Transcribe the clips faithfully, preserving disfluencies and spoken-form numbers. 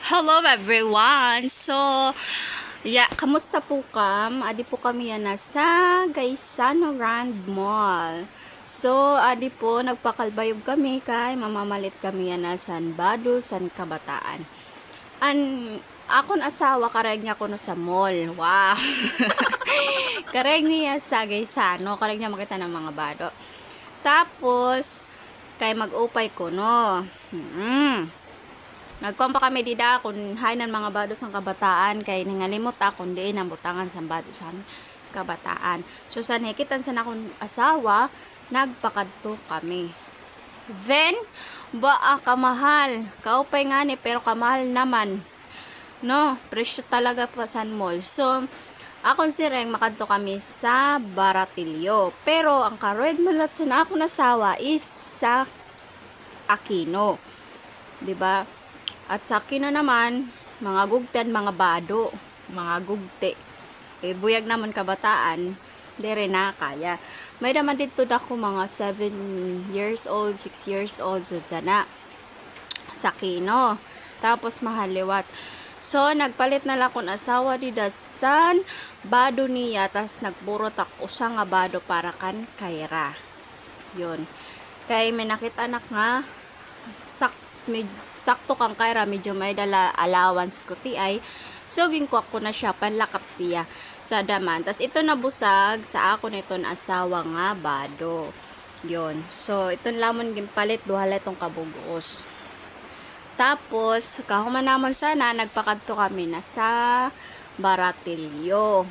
Hello everyone! So, yeah, kamusta po kam? Adi po kami yana sa Gaisano Grand Mall. So, adi po, nagpakalbayog kami kay mamamalit kami yana san bado san kabataan. An akon asawa, karuyag niya kuno sa mall. Wow! Karuyag niya sa Gaisano, karuyag niya makita an mga bado. Tapos, kay mag-upay kuno. Hmm. Nagkuan pa kami dida kun hain an mga bado san kabataan, kay nangalimot ako kun diin an butangan san bado san kabataan. So, san nakit-an san akon asawa, nagpakadto kami. Then, baa kamahal. Kaupay ngani, pero kamahal naman. No, presyo talaga pa san mall. So, akon siring, makadto kami sa Baratillo. Pero an karuyag man lat san akon asawa is sa Aquino. Di ba? At sa Aquino naman, mga gugti an mga bado, mga gugti. Eh, buyag namon kabataan, diri na kaya. May-ada man didto dako mga seven years old, six years old, so dyan na. Sa Aquino. Tapos mahal liwat. So, nagpalit na la akon asawa dida san bado niya, tas nagpurot ak usa nga bado para kan Kyra. Yun. Kay may nakit-an ak nga sak-, med-, sakto kan Kyra, medyo may-ada la allowance gutiay. So, ginkuha ko na siya, panlakat siya sa daman. Tas ito na busag sa akon iton asawa nga bado. Yun. So, iton la amon ginpalit, duha la iton kabug-os. Tapos, kahuman namon sana, nagpakadto kami na sa Baratillo.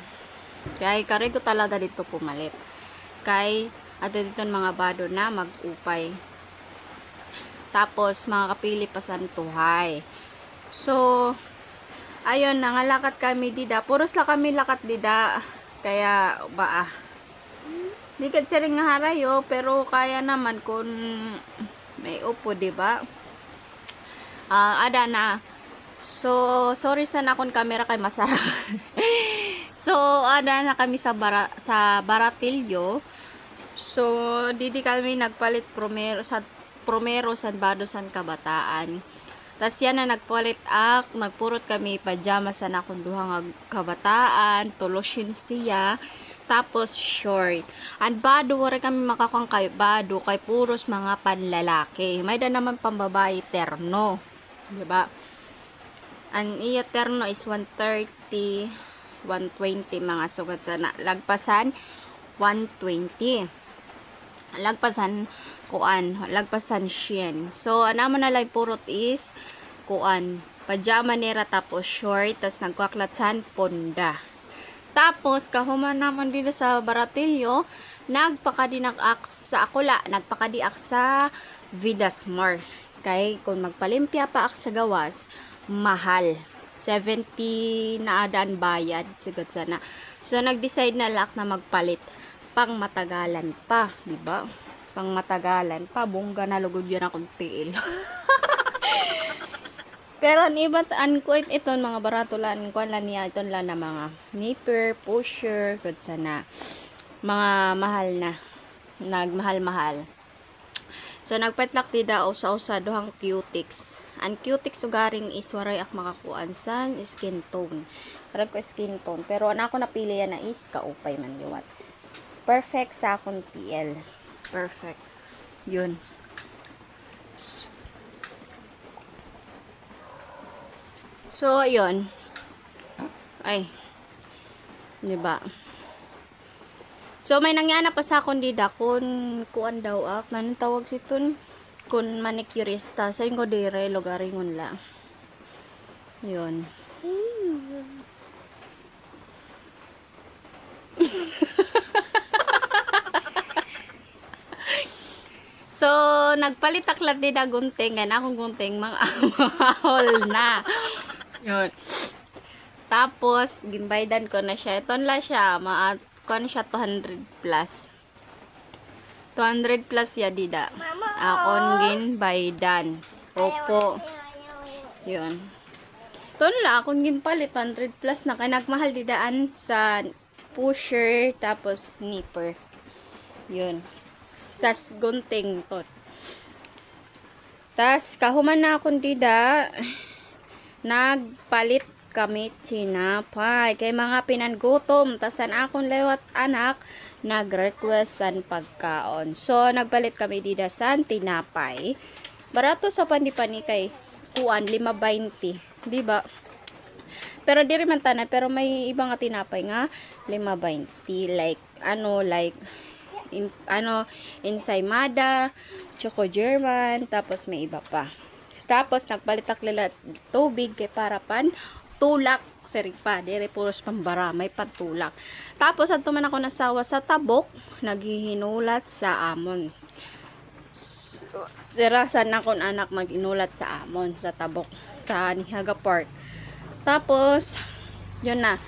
Kay karuyag ko talaga didto pumalit. Kay, adto didto an mga bado na mag-upay. Tapos, makakapili pa san tuhay. So, ayun, nangalakat kami dida. Puros la kami lakat dida. Kaya, baa. Di gad siring nga harayo, pero kaya naman kun may upo, di ba? Ah, ada na. So, sorry san akon camera kay masara. So, ada na kami sa Bara-, sa Baratillo. So, didi kami nagpalit primero sa primero san bado san kabataan. Tas yana nagpalit ak, nagpurot kami pajama san akon duha nga kabataan, tulo siya. Tapos short. An bado, waray kami makakuan kay bado, kay puros mga panlalaki. May-ada naman pambabayi terno. Di ba? An iya terno is one thirty, one twenty, mga sugad sana. Lagpasan, one twenty. Lagpasan, kuan, lagpasan syen. So, an amon na la purot is, kuan, pajama nira tapos short, tas nagkuha ak lat san punda. Tapos, kahuman namon dida sa Baratillo, nagpakadi na ak sa, ako la, nagpakadi ak sa Vidasmart. Kay kun magpalimpya pa ak sa gawas, mahal. Seventy na ada an bayad, sugad sana. So, nag-decide na la ak na magpalit. Pangmatagalan pa, di ba? Pangmatagalan pa, bongga na lugod yana akon tiil. Pero an iba, an kuan iton, mga barato la, an kuan la niya, iton la na mga nipper, pusher, sugad sana. Mga mahal na. Nagmahal-mahal. So, nagpalit la ak dida usa-usa duhang cutex. An cutex ugaring is waray ak makakuan san skin tone. Waray ko skin tone. Pero an ako napili yana is kaupay man liwat. Perfect sa akon tiil. Perfect. Yun. So, ayun. Ay. Di ba? So, may nangiana pa sa akon dida kun kuan daw ak, nanong tawag siton, kun manicurista. Siring ko diri, lugaringon la. Yun. So, nagpalit ak la dida gunting, kay an akon gunting, mga, mahol na. Yun. Tapos, ginbaydan ko na siya. Iton la siya, mga, kuan siya, two hundred plus. Two hundred plus siya dida. Akon ginbaydan. Opo. Yun. Iton la, akon ginpalit, two hundred plus na. Kay nagmahal dida an sa pusher, tapos nipper. Yun. Tas gunting to. Tas kahuman na akon dida, Nagpalit kami tinapay kay mga pinanggutom. Tas an akon liwat anak nag-request san pagkaon. So, nagpalit kami dida san tinapay. Barato sa Pandipanikay, kuan, lima baynte, di ba? Pero diri man tanan, pero may iba nga tinapay nga lima baynte, like, ano, like, in, ano, ensaymada, choco German, tapos may iba pa. Tapos, nagpalit ak lila tubig kay para pan tulak, sirigpa, diri puros pambara, may pantulak. Tapos, adto man akon asawa sa tabok, naghihinulat sa amon. S-, sira san akon anak mag-inulat sa amon, sa tabok, sa Nihaga Park. Tapos, yun na.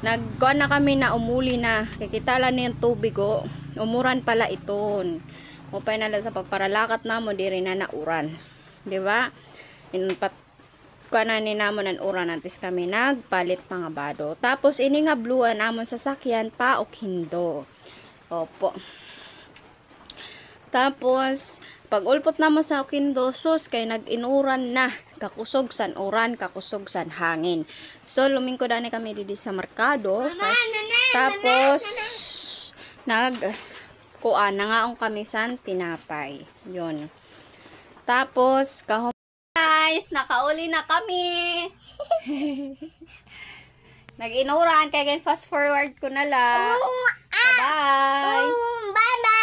Nagkuan na kami na umuli na. Kay kita la niyo an tubig, o. Umuran pala iton. Maupay na la sa pagparalakat namon, diri na nauran. Di ba? In pat-, kuan na ni namon an uran antes kami nagpalit, mga bado. Tapos, ini nga blue an amon sasakyan pa Oquendo. Opo. Tapos, pag-ulpot namon sa Oquendo, sus, kay nag-inuran na. Kakusog san uran, kakusog san hangin. So, lumingkod anay kami didi sa merkado. Tapos, nag-, kuan, nangaon kami san tinapay. Yun. Tapos, kahom-, guys, nakauli na kami. Nag-inuran, kay gin-fast forward ko na la. Bye-bye.